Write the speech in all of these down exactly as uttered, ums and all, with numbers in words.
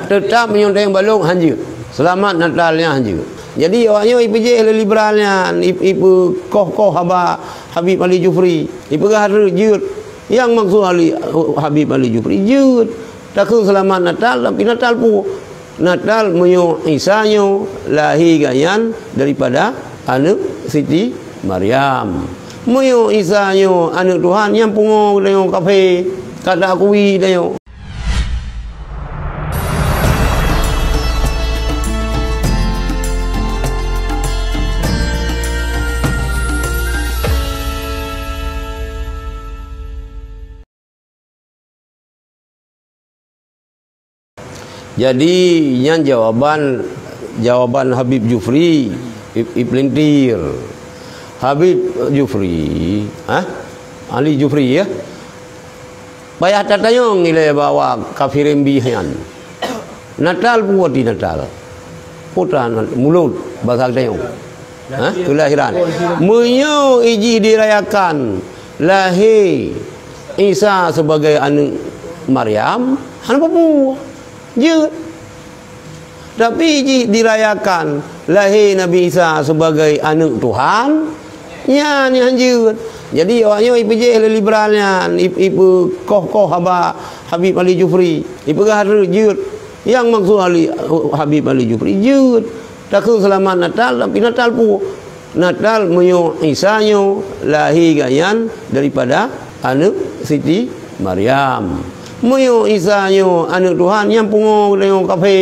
Teutap meunyoe tayong balong hanjeuet. Seulamat Natal nyan hanjeuet. Jadi awak nyoe ipeujeh lé liberal nyan, ip-, ipeukoh-koh haba Habib Ali Jufri. Ipeugah jeuet. Nyang maksud Ali, Habib Ali Jufri jeuet. Takheun seulamat Natal, tapi Natal peue? Natal meunyoe Isa nyoe lahé gobnyan daripada aneuëk Siti Maryam. Meunyoe Isa nyoe aneuëk Tuhan, nyang pungo geutanyoe kafé, ka taakui tanyoe. Jadi, nyan jawaban, jawaban Habib Jufri, ip-, ipelintir. Habib Jufri, hah? Ali Jufri, ya? Payah tatanyong ilée bahwa kafirin bih nyan. Natal peue arti Natal? Putra mulod, bahasa geutanyoe. Ha? Kelahiran. Meunyoe ijih dirayakan lahé Isa sebagai aneuëk Maryam, hana peue-peue. Jeuet. Tapi jih dirayakan lahé Nabi Isa sebagai aneuëk Tuhan, nyan nyang jeuet. Jadi awak nyoe ipeujeh lé liberal nyan, ip-, ipeukoh-koh haba Habib Ali Jufri. Ipeugah jeuet. Nyang maksud Ali, Habib Ali Jufri jeuet. Takheun seulamat Natal, tapi Natal peue? Natal meunyoe Isa nyoe lahé gobnyan daripada aneuëk Siti Maryam. Meunyoe Isa nyoe aneuëk Tuhan, nyang pungo geutanyoe kafé,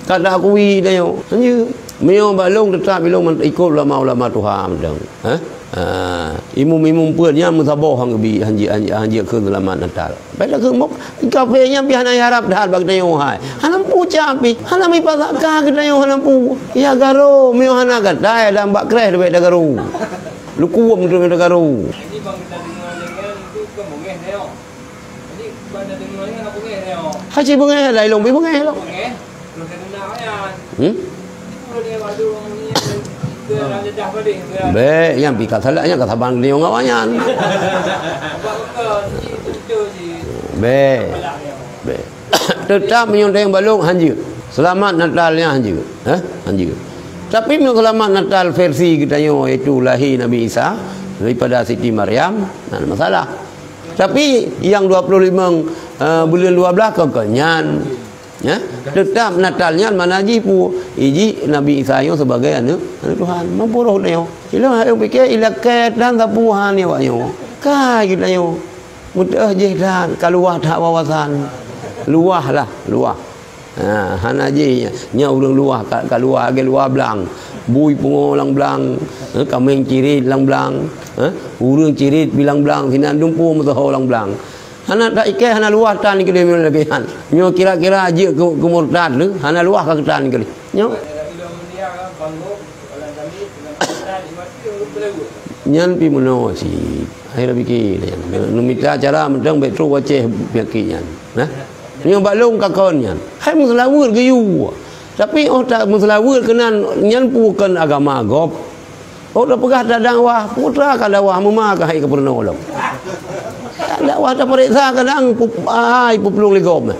ka taakui tanyoe. Hanjeuet. Meunyoe bak lôn teutap ilôn ikot ulama-ulama tuha mantong. Hah? Ha, imum-imum peuet nyan meusaboh han geubi, hanjeuet, hanjeuet, hanjeuet kheun seulamat Natal. Pai takheun mok, kafé nyan pih hana harab that bak geutanyoe hai. Hana peue cam pih, hana meuipat zaka geutanyoe hana peue. Ya garo, meunyoe hana gatai dan bak kreh leubeh tagaro. Lukuem tu tagaro. Jadi bang kita dengar-dengar itu kan bengeh tengok. Jadi bang kita dengar-dengar bengeh tengok. Haji bengeh, lai long pih bengeh lom. Bengeh. Hmm? Bék, nyang pih ka salah, nyang ka saban geuliong awak nyan. Bék. Bék. Teutap meunyoe tayong balong hanjeuet. Seulamat Natal nyan hanjeuet. Hah? Hanjeuet. Tapi meunyoe seulamat Natal versi geutanyoe, yaitu lahé Nabi Isa daripada Siti Maryam, hana masalah. Tapi nyang dua puluh lima, eh, buleuen dua belas kon, kon nyan. Ya, teutap Natal nyan makna jih peue? Ijih Nabi Isa nyoe sebagai aneuëk, aneuëk Tuhan. Mampu roh geutanyoe. Ilôn hayeu pike ilakée dan sapeue han nyoe awak nyoe. Kai geutanyoe. Meuteuh jih dan ka luwah that wawasan. Luwah lah, luwah. Ha, hana jih nya, nya ureuëng luwah ka, ka luwah lagée luwah blang. Bui pungo lam blang, eh, kaméng cirit lam blang, eh, ureuëng cirit pih lam blang, sinan dumpeue meusoho lam blang. Hana ta iké, hana luwah tan keudeh meunyoe lagée nyan. Nyoe kira-kira jeuet keu, keu murtad lé, hana luwah ka keutan keudeh. Nyoe. Nyan pih meunoe cit. Hai la pike nyan. Neumita cara mantong bék trok u Aceh penyakit nyan. Nah. Nyoe bak lôn ka kon nyan. Hai meuseulaweuet geuyue. Tapi óh ta meuseulaweuet keunan nyan peue kon agama gob. Oh, tapeugah tadakwah, putra ka dakwah, meuma ka hai ka peurunoe lom. Dakwah tapareksa kadang pu-, ai puplueng lé gob.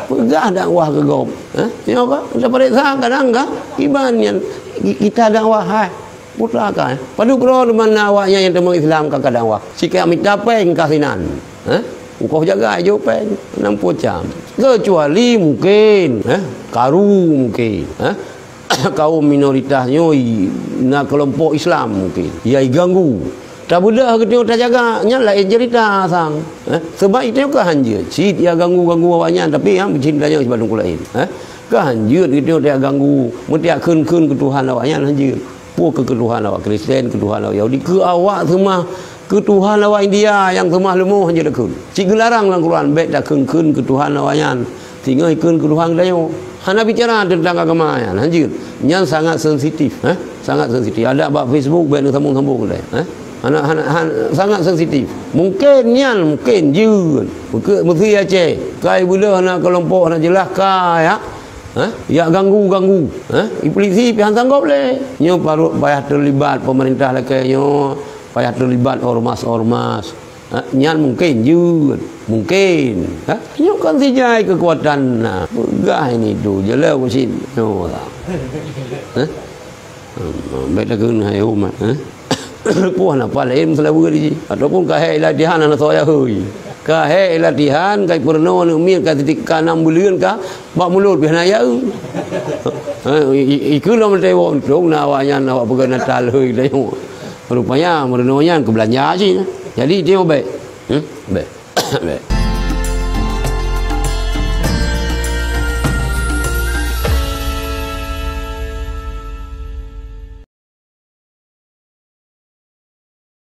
Peugah dakwah keu gob. Eh? Nyoe ka tapareksa kadang ka iman nyan ki-, kita dakwah hai. Putra ka, eh? Padub droe teuma na awak nyan nyang teuma Islam ka, ka dakwah. Sika mita péng ka sinan. Eh? Engkoh jaga jo péng, nam pucam. Kecuali mungkin, eh? Karu mungkin, eh? Kaum minoritas nyoe na kelompok Islam mungkin ya iganggu. Tabeudah geutanyoe tajaga, nyan laén cerita sang. Eh, sebab itu ka hanjeuet cit ya ganggu-ganggu awak nyan, tapi yang cit tanyoe sibak teungku laén. Eh, ka hanjeuet geutanyoe ta ganggu, meutiak kheun-kheun keu Tuhan awak nyan hanjeuet. Peue keu, keu Tuhan awak Kristen, keu Tuhan awak Yahudi, keu awak seumah, keu Tuhan awak India nyang seumah leumo hanjeuet takheun. Cit geularang lam Quran, bék takheun-kheun keu Tuhan awak nyan. Singoh ikheun keu Tuhan geutanyoe. Hana bicara teuntang agama nyan, hanjeuet. Nyan sangat sensitif, eh? Sangat sensitif. Ada bak Facebook, bék neusambung-sambung deh, eh? Hana, hana, han-, sangat sensitif. Mungkin nyan, mungkin jeuet. Meuke-, meusi Aceh. Kai beuleuh hana kelompok, hana jeulaih, kai, ya. Eh? Ya ganggu-ganggu, eh? Polisi pih han sanggob lé. Nyoe parot payah terlibat pemerintah lakée nyoe, payah terlibat ormas-ormas. Ha, nyan mungkin jeuet, mungkin. Ha? Nyoe kan sijai keukuatan na. Peugah ini tu je lah usin. Nyoe lah. Ha? Hmm, baik dah kena hai umat. Ha? Puah na paléng seulawa di. Ataupun ka hai latihan anak soya hui. Ka hai latihan, ka peurunoe aneuk miet, ka titik ka enam buleuen ka bak mulod pih hana ya. Ha, i-, i-, ikeu lom teuwoe untông na awak nyan awak peugah Natal hui teuwoe. Rupanya meurunoe nyan keu beulanja cit. Jadi teuwoe bèk. Hmm? Bèk. Bèk.